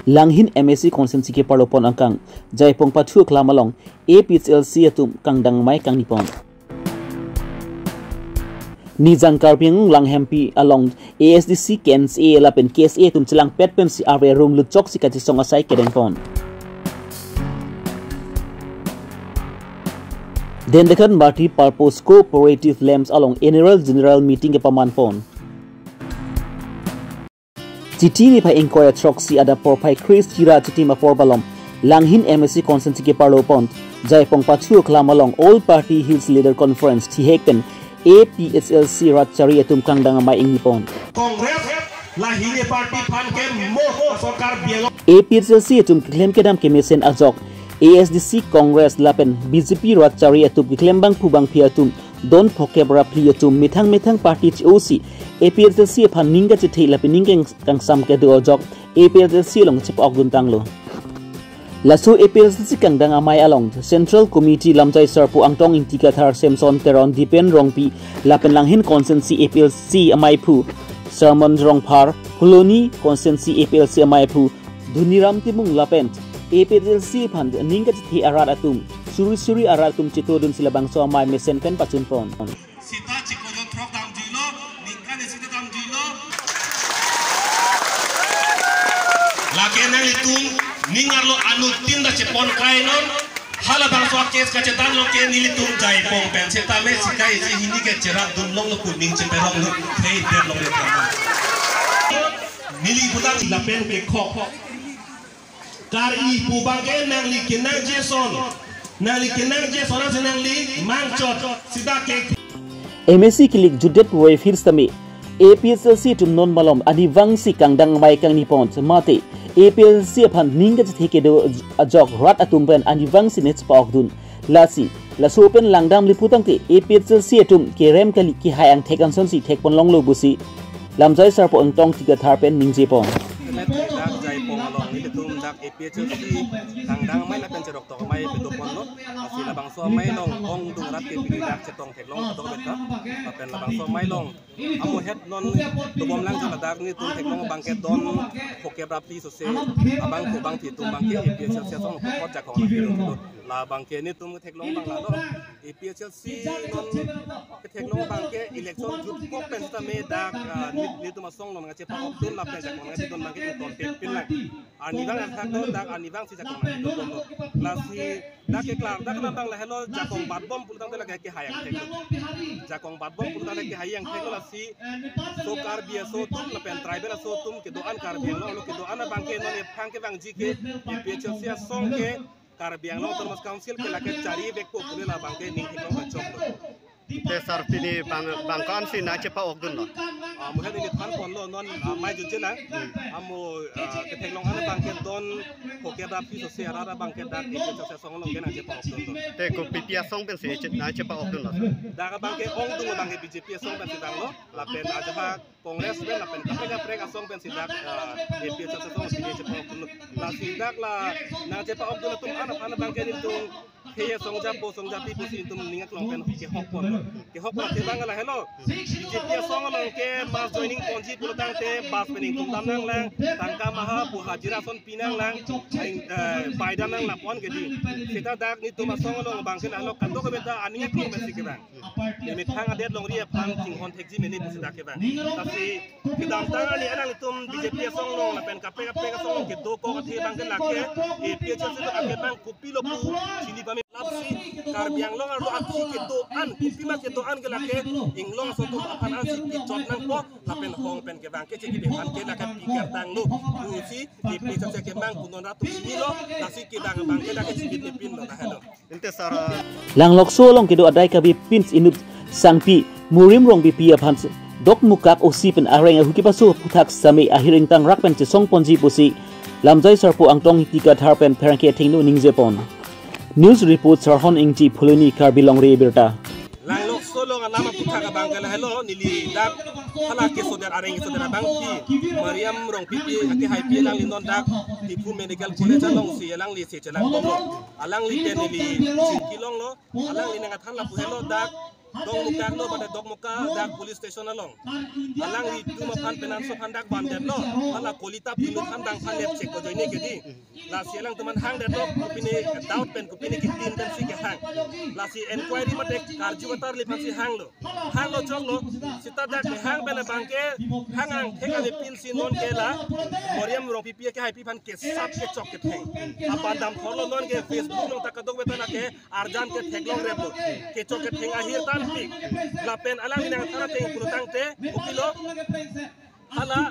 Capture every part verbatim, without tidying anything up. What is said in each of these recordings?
Langhin M A C constituency keparlo pon angkang Jaipong Pathu aklam along A P H L C atum kangdang amei kangni pon. Nijang Karbi Anglong Langhempi along A S D C, K N C A lapen K S A atum chelangpet pensi arve arum lutchok si kachesong asai kedeng pon. Dendekan Multi Purpose Cooperative Lamps along Annual General Meeting kepaman pon. Chiti niphai ingkoi ra throksi adap porphai kre-isi ra chitim apor malom Langhin M A C constituency keparlo pon Jaipong Pathu aklam along All Party Hills Leader Conference thihek pen A P H L C rat chari atum kangdang amei ingni pon. Congress lahini party aphan ke mo sorkar bialo. A P H L C atum keklem kedam kemesen ajok A S D C, Congress lapen B J P rat chari atum keklem bangphu bangphi atum don phokep ra phli atum methang methang party che-o si A P H L C aphan ning kachethe lapen ning kang-, kangsam kedo ajok A P H L C along chepa-ok dun tanglo. Laso A P H L C kangdang amei along Central Committee lamjai sarpo Angtong Ingti Kathar, Samson Teron, Dipen Rongpi lapen Langhin constituency A P H L C ameiphu Sermon Rongphar, Phuloni constituency A P H L C ameiphu Dhoniram Timung lapen A P H L C aphan ning kachethe arat atum, suri suri arat atum chetodun si labangso amei mesen pen pachun pon. Sita chiklo jon throk damjuilo, ningkan isi ta damjuilo. Lake nanglitum ning arlo anuttin ta chepon kai non. Halabangso a-case kachedan lo ke nelitum Jaipong pen setame sika isi hini ke cherap dun longlo pu ning cheperong lo, hei, det longlo. Neli pulang lapen ke khok. Kari pu abangke nangli kenangji ason. Nangli kenangji ason si nangli mangchot sita ke. M A C kilik jutdet puvoiphir setame A P H L C atum non malom arnivang si kangdang amei kangni pon mate A P H L C aphan ning kachethe kedo ajok rat atum pen arnivang si ne chepa-ok dun. Lasi laso pen langdamle putangte A P H L C atum kerem kali, kehai angthek anson si thek pon longlo pusi lamjai sarpo Angtong Ingti Kathar pen ningje pon. Dak Jaipong along nelitum dak A P H L C kangdang amei lapen cheroktok amei pedo ponlo. Lasi labangso amei along ongdung rat ke pini dak chetong theklong do beta. Lapen labangso amei along amo het non dobom lang jala dak nelitum theklong abangke don phokep ra phli sose abangphu bangphi atum abangke A P H L C asong puthot jakong nangpilo. Labangke nelitum theklong abang lalo. A P H L C non ketheklong abangke election jutkok pen setame dak, ah, neli, nelitum asong along nangchepa-ok dun lapen jakong nangchedun abangke ington pepin lang. Arnivang athak lo dak arnivang si jakong nangdun lo. Lasi dak keklar dak nang abang lahelo jakong batbom pulotangte lake kehai angthek lo. Jakong batbom pulotangte kehai angthek lo lasi so Karbi aso atum lapen tribal aso atum kedo-an Karbi Anglong along kedo-an abangke non ephang kevangji ke A P H L C asong ke Karbi Anglong Autonomous Council ke lake charivekpo pule labangke ning theklong kachoklo. Te sir pini bang, bang ko-an si nangchepa-ok dunlo? Ah, mo het neli than ponlo non, ah, amei jutje lang. Hmm. Amo, ah, ketheklong an abangke don phokep ra phli sose arat abangke dak A P H L C asong along ke nangchepa-ok dunlo. Te kopi pi asong pensi che-, nangchepa-ok dunlo sir? Dak abangke ongdung abangke B J P asong pensi vanglo. Lapen ajahak Congress pen lapen kaprek kaprek asong pensi dak, eh, A P H L C asong pini chepa-ok dun. Lasi dak la nangchepa-ok dun atum an aphan abangke nelitum khei asong japo asong japi pusi nelitum ning aklong pen kehok pon. Kehok pon abang lahelo. B J P asong along ke mass joining ponji pulotangte bus pen ingthum dam nanglang, tangka maha pu hajira ason pi nanglang, eh, bai dam nang lapon ke dei. Seta dak nelitum asong along abangke lahelo kadokave ta aning aklong pensi kevang. Emethang adet longri aphan chinghon thekji mene pusi dak kevang. Lasi kedamtang arni alanglitum B J P asong along lapen kaprek kaprek asong along kedokok athe abangke lake A P H L C atum akemang kopilo pu chini pame. Lasi Karbi Anglong arlo athi kedo-an, kopima kedo-an ke lake inglong aso atum aphan ansi pichot nangpo lapen hong pen kevang ke chekibeng aphan ke lake pikir tanglo pusi A P H L C akemang kunon rat atum chinilo. Lasi kevang abangke lake chibit nepinlo lahelo. Ante sir, ah, Langlokso along kedo adai kabi pins inut sangpi Murim Rongpipi aphan dokmukak osi pen areng ahu kepaso aphuthak setame ahir ingtang rak pen chesong ponji pusi lamjai sarpo Angtong Ingti Kathar pen pherangke athengno ningje pon. News report Sarhon Ingti, Phuloni, Karbi Longri Abirta. Langlokso along alam aphuthak abangke lahelo, neli dak hala kesodet areng kesodet abangpi Mariam Rongpipi akehaipi alangli non dak Diphu Medical College alongsi alangli se chelang bomlo. Alangli pen neli chingki longlo, alangli nangkethan lapu helo dak Dongmukak lo, pada Dongmukak dak police station along. Alanglitum aphan penanso aphan dak vandetlo. Hala kolita pinut aphan dang aphan nep chek ko joine kedi. Lasi alangtum aphan hangdetlo, kopine doubt pen kopine kitin pensi kehang. Lasi inquiry mate karju katarli aphansi hanglo. Hanglo choklo, seta dak kehang pen abangke hang angthek ave pensi non ke la Mariam Rongpipi ke haipi aphan kesap kechok ketheng. Apandam thorlo, non ke Facebook along ta kadokave ta lake arjan ketheklong replo. Kechok ketheng ahir tanpik. Lapen alangli nangthan ateng pulotangte, kopilo, hala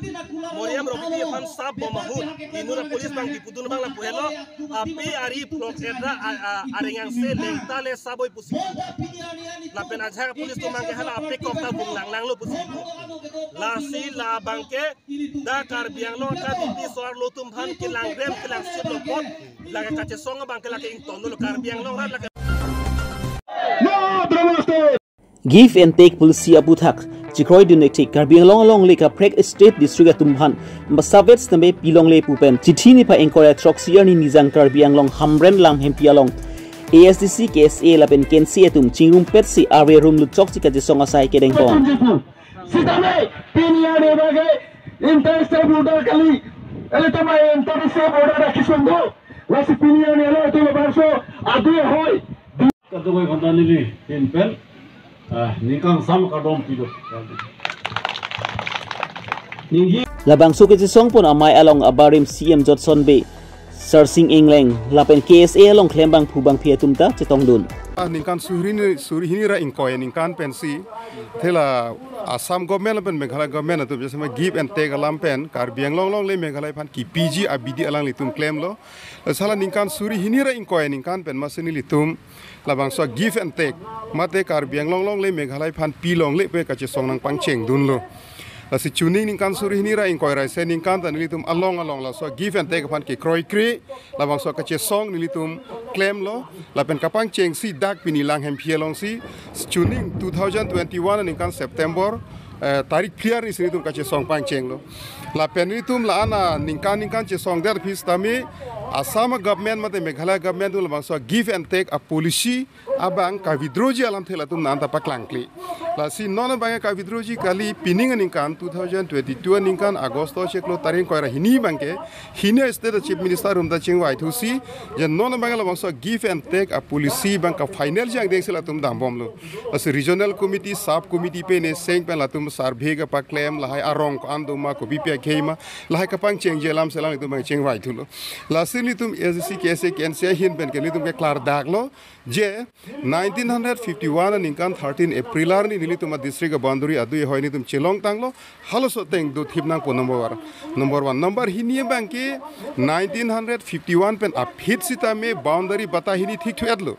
Mariam Rongpipi aphan sap bom ahut inut apolice abang kipudun abang lapu helo. Ape ari phlok edra a, a, areng angse lengta le sap oi pusi. Lapen ajahak apolice atum abangke hala apekok ta bung langlanglo pusi. Lasi labangke dak Karbi Anglong akademi so-arlo atum aphan kelangrem kelangsutlo apot, lake kachesong abangke lake ingtonlo, Karbi Anglong rat lake. Give and take policy aputhak chekroidun-ik tik Karbi Anglong alongle kaprek state district atum aphan masavet stambe pilongle pu pen chithi niphai ingkoi ra throksi arni nijang Karbi Anglong Hamren Langhempi along A S D C, K S A lapen K N C A atum chingrumpetsi arve arum lutchok si kachesong asai kedengpon. Sitame pini arni abangke inter state border kali, ele tama inter state border rakhi sundo. Lasi pini arni alo itu labangso adui ahoi. Kadokave aphan ta neli ahin pen, ah, ningkan sam kardom pilo. Ninggi. Labangso kachesongpon amei along abarim C M Jotson Bey, Sarsing Engleng lapen K S A along klembangphu bangphi atum ta chetongdun. Ah, ningkan suri hini, suri hini ra ingkoi ningkan pensi, thela Assam government lapen Meghalaya government atum jasemet give and take alam pen Karbi Anglong alongle Meghalaya aphan kipiji abidi alanglitum klemlo. Hala ningkan suri hini ra ingkoi ningkan pen masi nelitum labangso give and take mate Karbi Anglong alongle Meghalaya aphan pilongle pu kachesong nangpangchengdunlo. Lasi chuning ningkan suri hini ra ingkoi ra isi ningkan ta nelitum along along laso give and take aphan kekroikre labangso kachesong nelitum klemlo. Lapen kapangchengsi dak pini Langhempi alongsi chuning two thousand twenty-one ningkan September, eh, tarik phli arni si nelitum kachesong pangchenglo. Lapen nelitum la-an aningkan ningkan chesongdet aphi sitame Assam government mate Meghalaya government atum labangso give and take a policy abang ka-withdrawji alamthe latum nanta paklangkle. Lasi non abangke ka-withdrawji kali, pining aningkan two thousand twenty-two aningkan August chiklo tarik ingkoi ra hini abangke hini state chief minister atum ta chingvaithusi, je non abangke labangso give and take a policy abang ka-finalji angdengsi latum dambomlo. Lasi regional committee, sub committee pen neseng pen latum survey kapaklem, lahai arong ko-an doma, kopi pi akhei ma, lahai kapangchengji alam selang itum abang chingvaithulo. Lasi nelitum A S D C, K S A, K N C A ahin pen ke nelitum ke klardaklo, je nineteen hundred fifty-one aningkan thirteen April arni nelitum a-district a-boundary adui ahoi nelitum chelongtanglo, halaso ateng dothip nangpo number one. Number one. Number hini abangke nineteen hundred fifty-one pen aphi sitame boundary bata hini thikthu-etlo.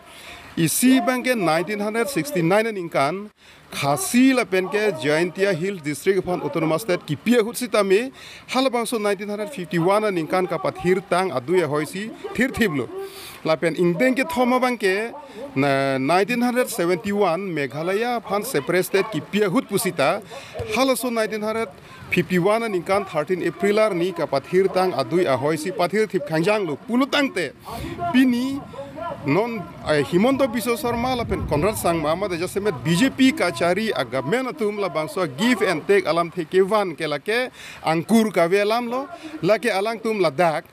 Isi abangke nineteen hundred sixty-nine aningkan Khasi lapen ke Jaintia Hills District aphan Autonomous State kipi ahut sitame halabangso nineteen hundred fifty-one aningkan kapathirtang adui ahoisi thirthiplo. Lapen ingdeng kethom abangke na nineteen hundred seventy-one Meghalaya aphan separate state kipi ahut pusita halaso nineteen hundred fifty-one aningkan thirteen April arni kapathirtang adui ahoisi pathirthip khangjanglo pulotangte pini non, eh, Himanta Biswa Sarma lapen Conrad Sangma mate jasemet B J P kachari a-government atum labangso give and take alamthe kevan ke lake angkur kave alamlo, lake alangtum ladak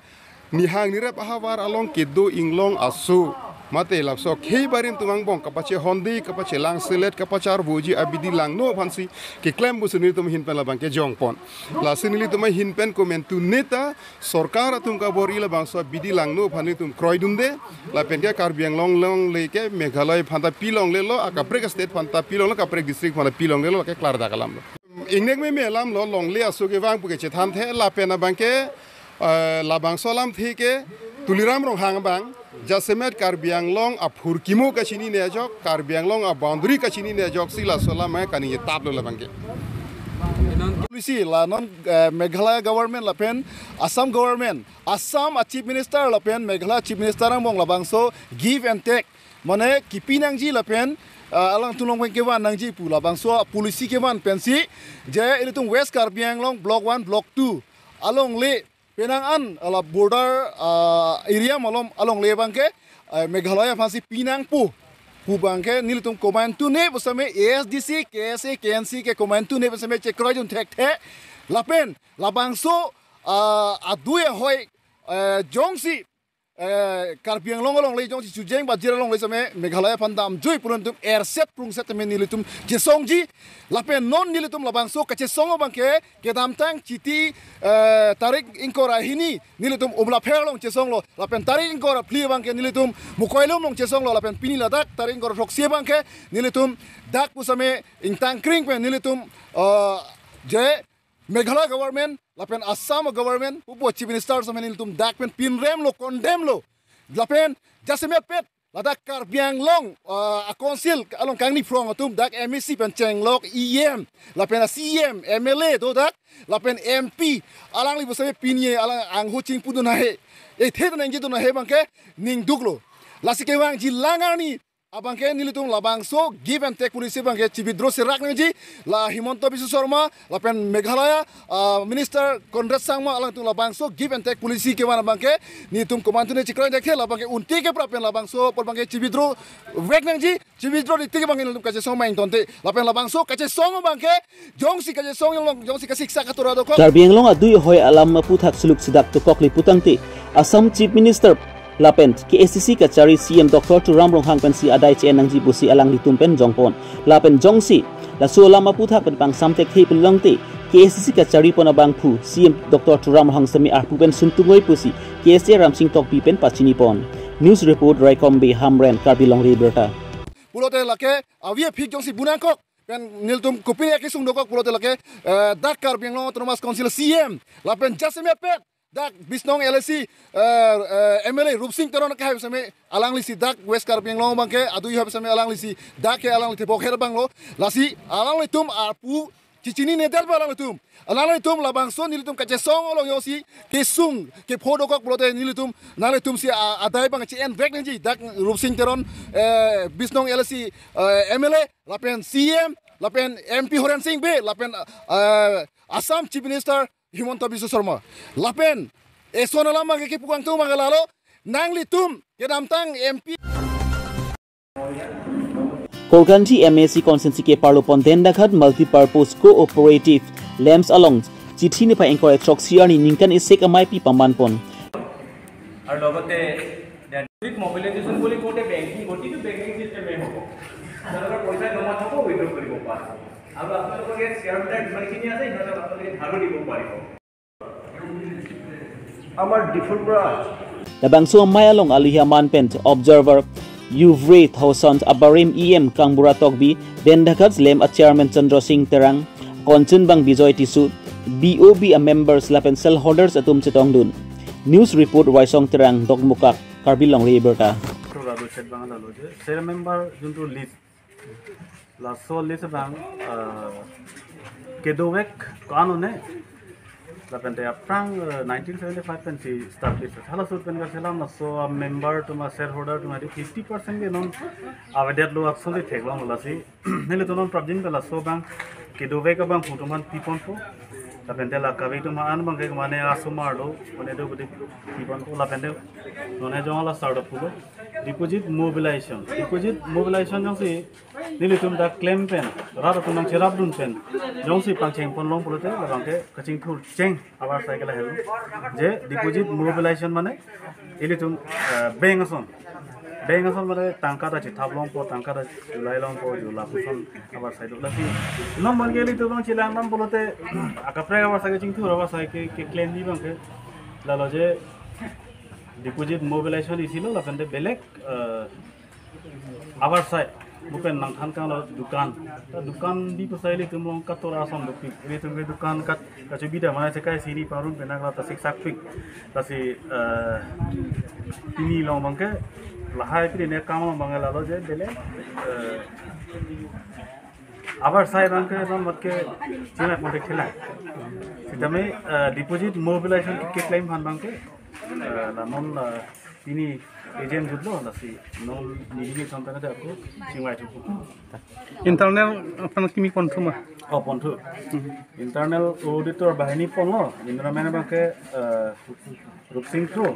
nihang nirep ahavar along kedo inglong aso mate laso khei barim atum angbong kapachehonde, kapachelangselet, kapacharvoji abidi langno aphansi keklem pusi nelitum ahin pen labangke jongpon. Lasi nelitum ahin pen komentu neta sorkar atum kabor-i labangso abidi langno aphan nelitum kroidunde, lapen ke Karbi Anglong alongle ke Meghalaya aphan ta pilonglelo, akaprek state aphan ta pilongle, kaprek district aphan ta pilonglelo, ke klardak alamlo. Ingnek meme alamlo, longle aso kevang pu ke chethanthe, lapen abangke, eh, labangso alamthe ke Tuliram Ronghang abang jasemet Karbi Anglong aphurkimo kachinine ajok, Karbi Anglong a-boundary kachinine ajoksi laso alam kaningjetaplo labangke. Policy la non, eh, Meghalaya government lapen Assam government, Assam a-Chief Minister lapen Meghalaya Chief Minister angbong labangso give and take, mane kipi nangji lapen, ah, alangtum along pen kevan nangji pu labangso policy kevan pensi, je ilitum West Karbi Anglong Block one, Block two alongle penang an ala border, ah, area malom alongle abangke, eh, Meghalaya aphansi pinangpo. pu abangke nelitum komantu ne pusitame A S D C, K S A, K N C ke komantu ne pusitame chekroi dun thekthe. Lapen labangso, ah, adui ahoi, eh, jongsi, eh, Karbi Anglong alongle jongsi chujeng bajir alongle sitame Meghalaya aphan damjui pu nelitum erset prungset tame nelitum chesongji. Lapen non nelitum labangso kachesong abangke kedamtang Chiti, eh, tarik ingkoi ra hini nelitum Umlapher along chesonglo. Lapen tarik ingkoi ra phli abangke nelitum Mukoilum along chesonglo. Lapen pini ladak tarik ingkoi ra throksi abangke nelitum dak pusitame ingtangkring pen nelitum, eh, je Meghalaya government lapen Assam government pupo Chief Minister sitame nelitum dak pen pinremlo, condemnelo. Lapen jasemet pet ladak Karbi Anglong, ah, a council along kangni phrong atum dak M A C pen chenglok E M, lapen a C E M, M L A do dak, lapen M P, alangli pusitame pini alang angho chingpu dun ahe, ethe dun nangji dun ahe abangke ningduklo. Lasi kevangji lang arni abangke nelitum labangso give and take policy abangke chi-withdraw serak nangji. La Himanta Biswa Sarma lapen Meghalaya, ah, Minister Conrad Sangma alangtum labangso give and take policy kevan abangke nelitum komantu ne chekroi thekthe. Labangke unti ke pra pen labangso apor abangke chi-withdraw vek nangji. Chi-withdraw ri tik abangke nelitum kachesong ma ingtonte. Lapen labangso kachesong abangke jongsi kachesong along jongsi kasiksak atora dokok. Karbi Anglong adui ahoi alam aphuthak suluk sidak dokokli putangte Assam Chief Minister lapen K A C C kachari C E M Doctor Tuliram Ronghang pensi adai che-en nangji pusi alanglitum pen jongpon. Lapen jongsi laso alam aphuthak pen pangsam thekthe pulangte K A C C kachari pon abangphu C E M Doctor Tuliram Ronghang sitame arpu pen sum tungoi pusi K S A Ramsing Tokbi pen pachini pon. News report Raikom Bey Hamren, Karbi Longri Abirta. Pulote lake avi aphik jongsi bu nangkok pen nelitum kopine kesung dokok pulote lake, eh, dak Karbi Anglong Autonomous Council C E M lapen jasemet pet dak Bishnong L A C, eh, eh, M L A Rupsing Teron ke hai sitame alanglisi dak West Karbi Anglong abangke adui ahoi sitame alanglisi dak ke alangli tebok her abanglo. Lasi alanglitum arpu chechini nedet ba alanglitum. Alanglitum labangso nelitum kachesong along jongsi kesung kepho dokok pulote nelitum nanglitumsi a-, adai abang che-en vek nangji dak Rupsing Teron, eh, Bishnong L A C, eh, M L A lapen C E M lapen M P Horen Sing Bey lapen, eh, Assam Chief Minister Himanta Biswa Sarma. Lapen eson alam abangke kepu kangtung abangke lalo, nanglitum kedamtang M P Korkanthi M A C constituency keparlo pon Dendaghat Multipurpose Cooperative Lamps along Chithi niphai ingkoi ra throksi arni ningkan isi amei pi paman pon. আৰু লগতে deposit mobilisation বুলি কওঁতে বেংকিং, প্ৰতিটো বেংকিং চিষ্টেমেই হ'ব। আপোনালোকৰ পইচা জমা থ'ব, উইথড্ৰ কৰিব পাৰে। আৰু আপোনালোকে শ্বেয়াৰ হোল্ডাৰ যিমানখিনি আছে, সিহঁতক আপোনালোকে ধাৰো দিব পাৰিব। আমাৰ ডিফুৰ পৰা Labangso amei along aluhi aman pen Observer Yuvre Thaosen, abarim E M Kangbura Tokbi, Dendaghat Lamps a chairman Chandra Sing Terang, Konchenbang Bijoy Tisso, B O B a members lapen shareholders atum chetongdun. News report Waisong Terang, Dokmoka, Karbi Longri Abirta. Radu chet bang lalo je, share member juntu list, laso list bang, ah, kedovek ko-an one, lapente aphrang, ah, nineteen seventy-five pensi start list. Halaso pen kachelam laso a member atum a shareholder atum adi fifty percent ke non avedetlo, ason si theklonglo lasi. Nelitum non prapjin pen laso bang kedovek abangphu atum aphan piponpo. Lapente la kave atum an abangke mane asomar do, mane do gede piponpo. Lapente non he jong la sar do pulo. Deposit mobilization. Deposit mobilization jongsi nelitum dak klem pen, rat atum nangcherapdun pen jongsi pangcheng ponlong pulote labangke kachingthur cheng avarsai ke lahelo. Je deposit mobilization mane ilitum, eh, bank ason. Bank ason mane tangka ta chithap longpo, tangka ta julai longpo, jula puson avarsai do. Lasi non abangke ilitum abang chelang dam pulote akaprek avarsai kachingthur avarsai ke, keklemji abangke lalo je deposit mobilization isilo lapente belek, eh, avarsai, bangpen nangthan kanglo dukan. Ta dukan bi pusai ilitum along katora ason dopik. Ilitum ke dukan kat kachubida mane sekai sini parun penak la ta siksak pik. Lasi, eh, pini along abangke lahai pini ne kam along abangke lalo je bele, eh, avarsai abangke non mat ke china kontek khela. Sitame, eh, deposit mobilization ke, keklem aphan abangke, eh, la non, eh, pini agent jutlo lasi non nini ke sampai ada aku chingvai thupo. Internal aphan kimi ponthu ma? Oh, ponthu. Internal auditor bahini ponlo, internal mane abangke, eh, Rupsing Teron.